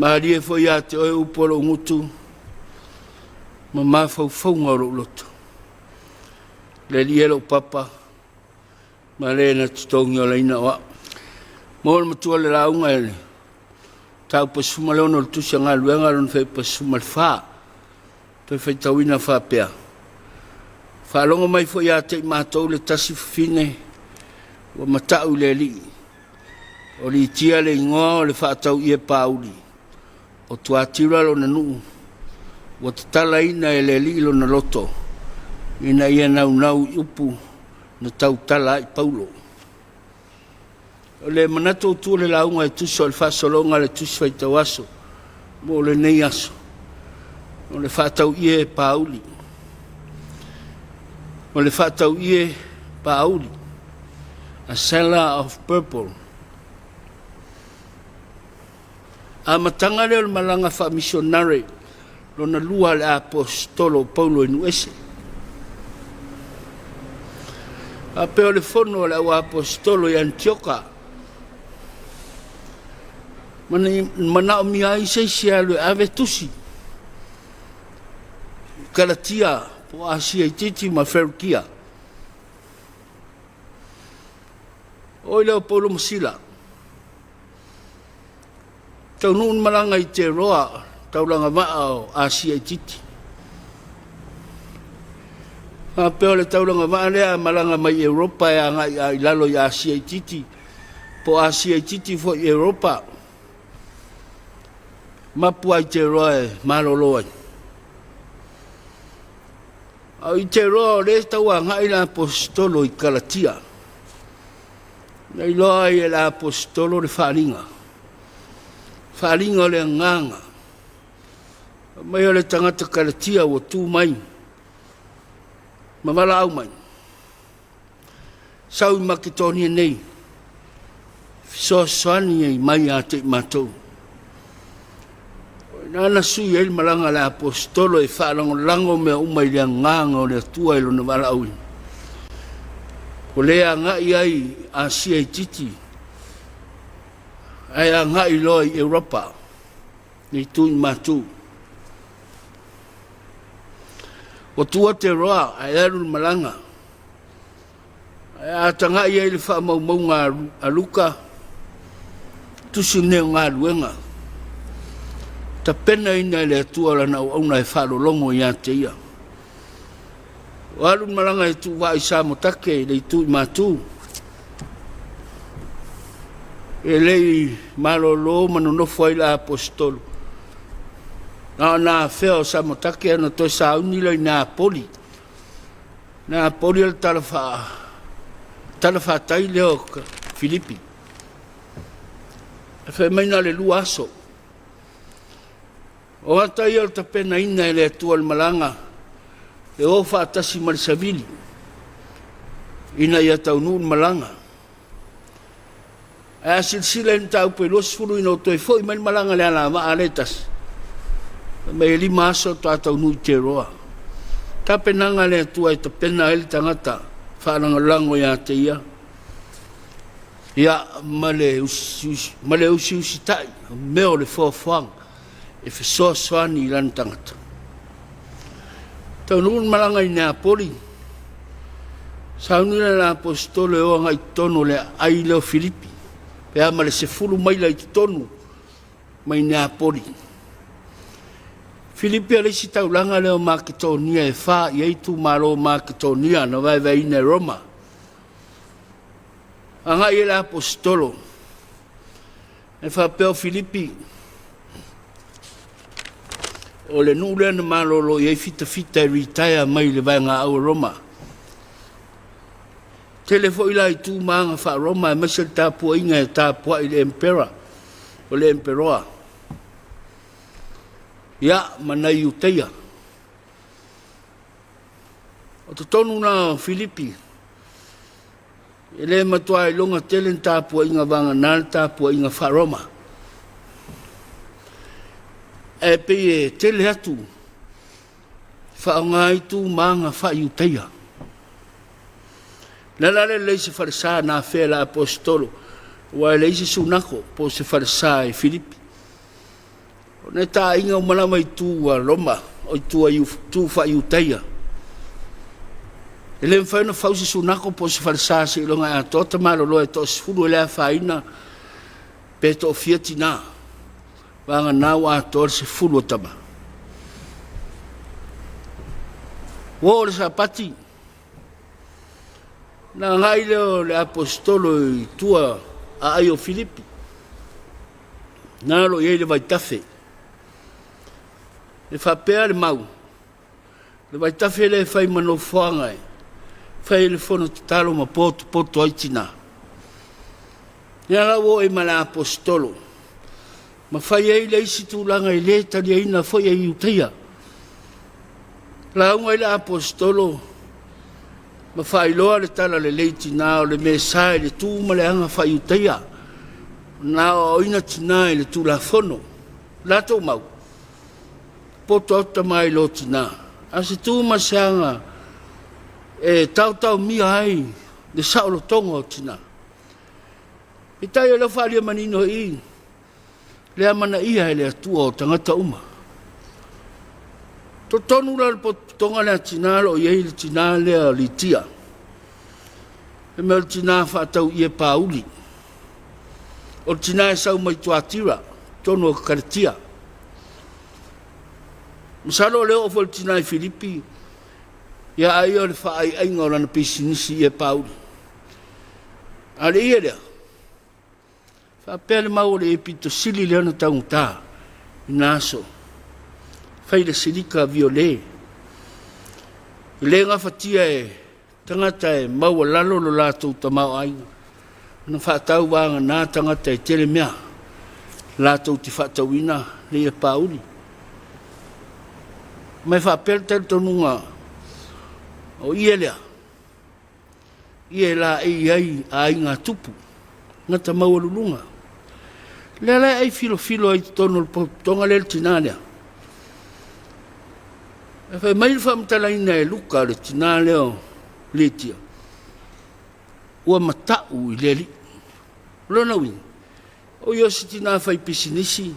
Malie foi ia te oe upu o lou gutu ma mafaufauga o lou loto. Le Alii e lou papa ma le na totogiolaina o au. Mo le matua le lauga e le taupa 16 o le tusi a galuega lona fuaiupu 14. Toe faitauina faapea, Faalogo mai foi ia te i matou le tasi fafine ua mata'u i le Alii, o Litia le igoa o le faatau'ie Pauli, o Tuatira lona nuu, ua tatalaina e le Alii lona loto ina ia naunau i upu na tautala ai Paulo. O le manatu autu o le lauga e tusa o le faasologa o le Tusi Faitau Aso mo lenei aso, o le faatau'ie Pauli. O le faatau'ie Pauli, a seller of purple. Amataga lea o le malaga faamisionare lona lua a le Aposetolo o Paulo i Nuuese. Faapea o le fono a le au Aposetolo i Anitioka, manaomia ai se isi e alu e ave tusi i Kalatia po o Asia Itiiti ma Ferukia. O i lea o Paulo ma Sila, taunuu le malaga i Teroa, taulaga vaa o Asia Itiiti. Faapea o le taulaga vaa lea a malaga mai Europa e agai i lalo i Asia Itiiti, po o Asia Itiiti foi i Europa, mapu lava i Teroa e malolo ai. A o i Teroa o lea e tau agai le Aposetolo i Kalatia. Na iloa ai e le Aposetolo le faaaliga, faaaliga o le agaga. Fai mai o le tagata Kalatia ua tu mai ma valaau mai, sau i Maketonia nei, fesoasoani mai ia te i matou. O i ina na sui ai le malaga a le Aposetolo e faalagolago mea uma i le agaga o le Atua i lona valaauina. Ua le agai ai i Asia Itiiti, ae agai loa i Europa, le itu i matu. Ua tuua Teroa ae alu le malaga. Ae a tagai ai i le faamaumauga a Luka, tusi lenei o galuega, tapenaina e le Atua lana auauna e faalologo ia te ia. Ua alu le malaga e tuuvaa i Samotake i le itu i Matu, e le i malolo ma nonofo ai le Aposetolo. Na ona afea o Samotake ona toe sauni lea i Neapoli. Neapoli o le talafatai lea o Filipi. E fai mai na o le 2 aso. O ata ia o le tapenaina e le Atua o le malaga e o faatasi ma le savili ina ia taunuu le malaga. Ae a silasila i le mataupu e 20 ina ua toe foi mai le malaga i le alavaa lea e tasi, fai mai e 5 aso faatoa taunuu i Teroa. Tapenaga a le Atua e tapena ai le tagata faalagolago ia te ia, ia ma le usiusitai, o mea o le foafoaga e fesoasoani i lana tagata. Taunuu le malaga i Neapoli, sauni le Aposetolo e o agai i totonu o le aai lea o Filipi, pe a ma le 10 maila i totonu mai Neapoli. Filipi o le isi taulaga lea o Maketonia e fa i ai itumalo o Maketonia na vaevaeina e Roma. Agai ai le Aposetolo e faapea o Filipi o le nuu lea na malolo i ai fitafita e retire mai le vaegaau a Roma. Tele foi la i tu ma aga faa-Roma aemaise le tapuaiga e tapuai i le Emperor, o le Emperoa. Ia, ma nai Iuteia. O totonu la o Filipi, E le matua iloga tele ni tapuaiga vagana le tapuaiga faa-Roma. Ae pei e tele atu faaaoga ai tu ma aga faa-Iutaia. O le ala lea e leai se falesa na afea e le Aposetolo, aua e leai se sunako po o se falesa i Filipi. Ona e taaiga uma lava i tu a Roma, o itu a tu faa-Iutaia. E le mafai ona fau se sunako po o se falesa seiloga e atoa tamaloloa e toasefulu e le afaina pe toafia tinā, vagana ua atoa le sefulu o tama. Ua oo le Sapati, ona agai lea o le Aposetolo i tua aai o Filipi, na o lo o i ai le vaitafe. E faapea le mau, le vaitafe lea e fai ma nofoaga e fai ai le fono tatalo ma potopoto ai tinā. Ia la ua oo i ai ma le Aposetolo ma fai ai le isi tulaga e le taliaina foi e Iutaia. Lauga ai le Aposetolo ma faailoa le talalelei i tinā o le mea sa i le tu ma le aga faa-Iutaia, na aoaoina tinā i le Tulafono. Latou mau, poto atu tama i lo tinā, a o se tu ma se aga e taotaomia ai le saolotoga o tinā. Peitai o lea ua faaalia manino i i le amanaia e le Atua o tagata uma. Totonu la o le potopotoga lea a tinā o lo o i ai le tinā lea o Litia. Fai mai o le tinā faatau ie pauli. O le tinā e sau mai Tuatira, totonu o Kalatia. Masalo o lea oo foi le tinā i Filipi, ia ai o le faaaiaiga o lana pisinisi ie pauli. A o le ie lea, faapea le mau o le ie pito sili lea ona taugata i na aso. Fai le silika viole. E le gafatia e tagata e maualalo lo latou tamaoaiga ona faatau vagana tagata e tele mea latou te faatauina le ie pauli. Ma e faapea le talitonuga o ie lea, ie e laei ai aiga tupu, tagata maualuluga. O lea la e ai filofilo ai i totonu o le potopotoga lea le tinā lea. E fai mai le faamatalaina e Luka le tinā lea o Litia, ua mata'u i le Alii. O lona uiga, o ia o se tinā faipisinisi,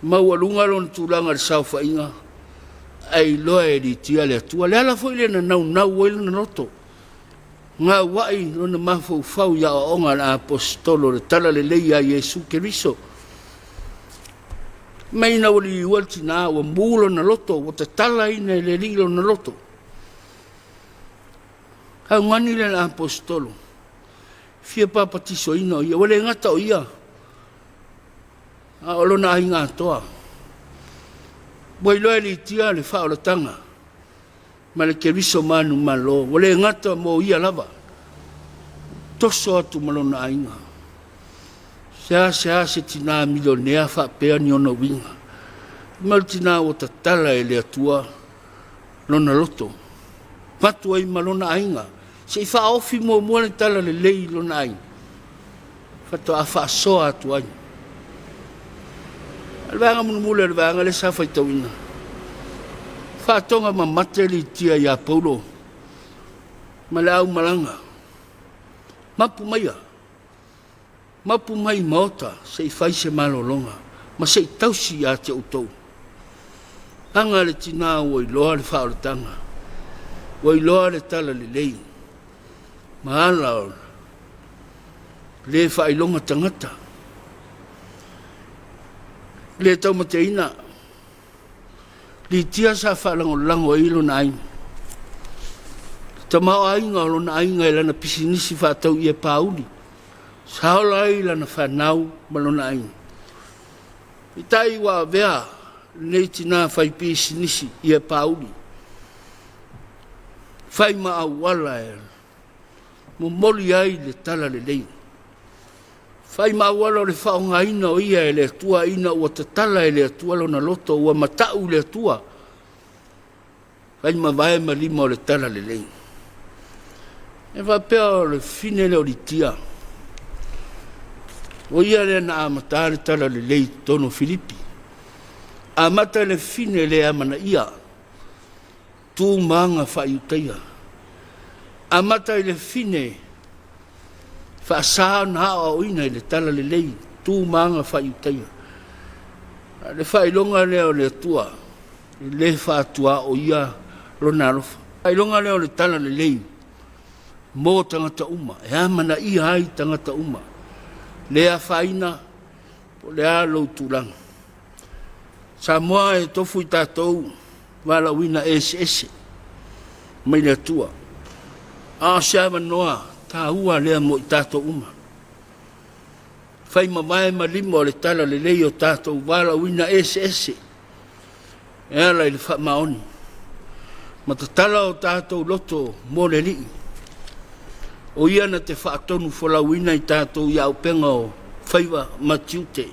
maualuga lona tulaga i le saofaiga, ae iloa e Litia le Atua. O le ala foi lea na naunau ai lona loto, gauai lona mafaufau i aoaoga a le Aposetolo i le Talalelei ia Iesu Keriso. Mai ina ua liua le tinā, ua mu lona loto, ua tatalaina e le Alii lona loto. Augani le Aposetolo, fia papatisoina o ia, ua le gata o ia, a o lona aiga atoa. Ua iloa e Litia le faaolataga ma le Keriso manumalo, ua le gata mo ia lava, toso atu ma lona aiga. Seasea se tinā milionea faapea ni ona uiga, ma le tinā ua tatala e le Atua lona loto, avatu ai ma lona aiga, se i faaofi muamua le talalelei i lona aiga, faatoa faasoa atu ai. O le vaega mulimuli o le vaega lea sa faitauina, faatoga mamate Litia ia Paulo ma le aumalaga, mapu maia, mapu mai i maota se i fai se malologa ma se i tausi ia te outou. Aga le tinā ua iloa le faaolataga, ua iloa le talalelei ma ala o le faailoga tagata, le taumateina. Litia sa faalagolago ai lona aiga. Le tamaoaiga o lona aiga i lana pisinisi faatau ie pauli, sa ola ai lana fanau ma lona aiga. Peitai ua avea lenei tinā fai pisinisi ie pauli, fai ma auala e momoli ai le talalelei. Fai ma auala o le faaaogaina o ia e le Atua ina ua tatala e le Atua lona loto, ua mata'u i le Atua, fai ma vae ma lima o le talalelei. E faapea o le fine lea o Litia, o ia lea na amata le talalelei i totonu o Filipi. Amata le fine le amanaia, tu ma aga faa-Iutaia. Amata i le fine faasa ona aoaoina i le talalelei, tu ma aga faa-Iutaia. A o le faailoga lea o le Atua e le faatuaoia Lona alofa. Faailoga lea o le talalelei mo tagata uma, e amanaia ai tagata uma, le afaina po o le a lou tulaga. Samoa e tofu i tatou valaauina eseese mai le Atua, a o se avanoa taua lea mo i tatou uma. Fai mavae ma lima o le talalelei o tatou valaauina eseese e ala i le faamaoni ma tatala o tatou loto mo le Alii, o Ia na te faatonufolauina i tatou i auupega o faiva ma tiute,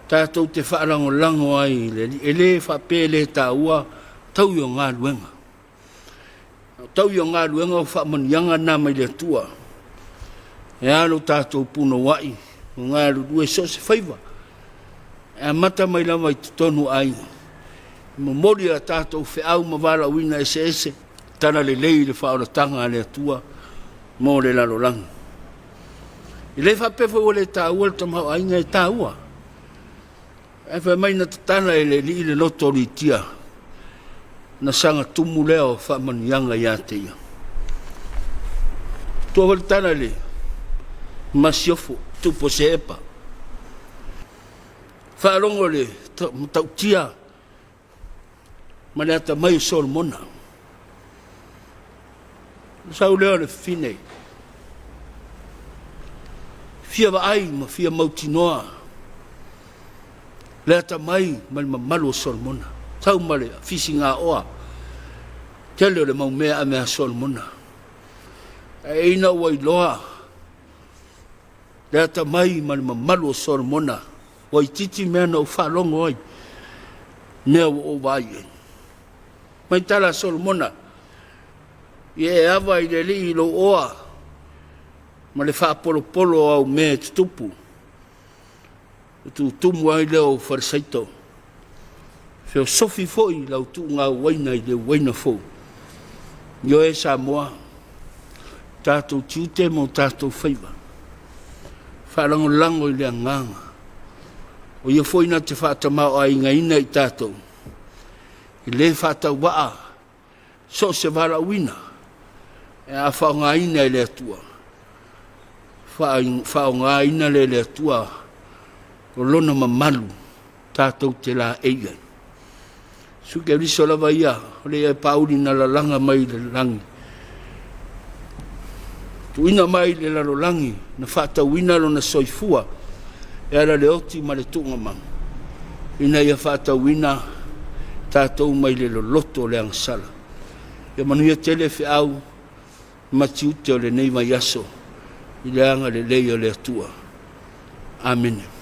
tatou te faalagolago ai i le Alii. E le faapea e le taua taui o galuega. O taui o galuega o faamanuiaga na mai le Atua. E a lo tatou punouai ma galulue so o se faiva, e amata mai lava i totonu o aiga, momoli a tatou feau ma valaauina eseese, talalelei i le faaolataga a le Atua mo le lalolagi. E le faapea foi ua le taua le tamaoaiga, e taua. Ae fai mai na tatala e le Alii le loto o Lutia, ona saga tumu lea o faamanuiaga ia te ia. Tua foi le tala i le Masiofo, tupu o Seepa. Faalogo i le matautia ma le atamai o Solomona. Ona sau lea o le fafine, fia vaai ma fia mautinoa le atamai ma le mamalu o Solomona. Sau ma le fisigaoa tele o le mau mea ave a Solomona. Ae ina ua iloa le atamai ma le mamalu o Solomona, ua itiiti mea na ou faalogo ai, mea ua ou vaai i ai. Mai tala a Solomona, ia e ava i le Alii i lou oa ma le faapolopolo o au mea e tutupu, ona tutumu ai lea o ou falesaito, feosofi foi lau tuugauaina i le uaina fou. Ioe Samoa, o tatou tiute ma o tatou faiva, faalagolago i le Agaga, o Ia foi na te faatamaoaigaina i tatou, e le faatauvaa so o se valaauina, ae a faaaogaina e le Atua, faaaogaina lea e le Atua o Lona mamalu tatou te laei ai. Iesu Keriso lava ia, o le aepauli na lalaga mai i le lagi, tuuina mai i le lalolagi, na faatauina lona soifua e ala i le oti ma le tuugamau, ina ia faatauina tatou mai le loloto o le agasala. Ia manuia tele feau ma tiute o lenei vaiaso i le agalelei o le Atua. Amene.